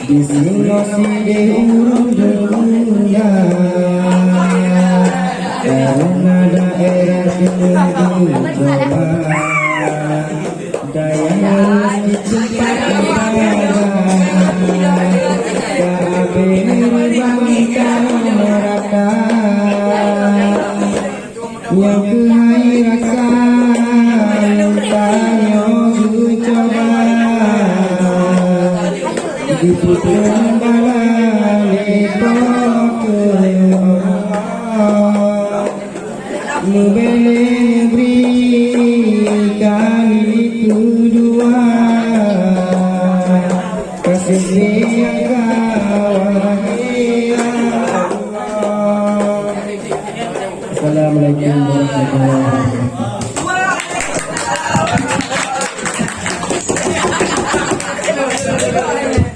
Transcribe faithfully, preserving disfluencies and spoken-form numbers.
Di sinoe sidéh ureueng deungon, kareuna daerah sinoe geuba. Daya harus ditempat ibadah, kabéh bangsa neraka. Nyang keuhai rasa tanyoe geucoba, geupeuteun bala lé Po teu Allah. Meubeulee neubri kali keudua, kaseuh sayang ka, wahai Allah. Assalamualaikum warahmatullahi wabarakatuh.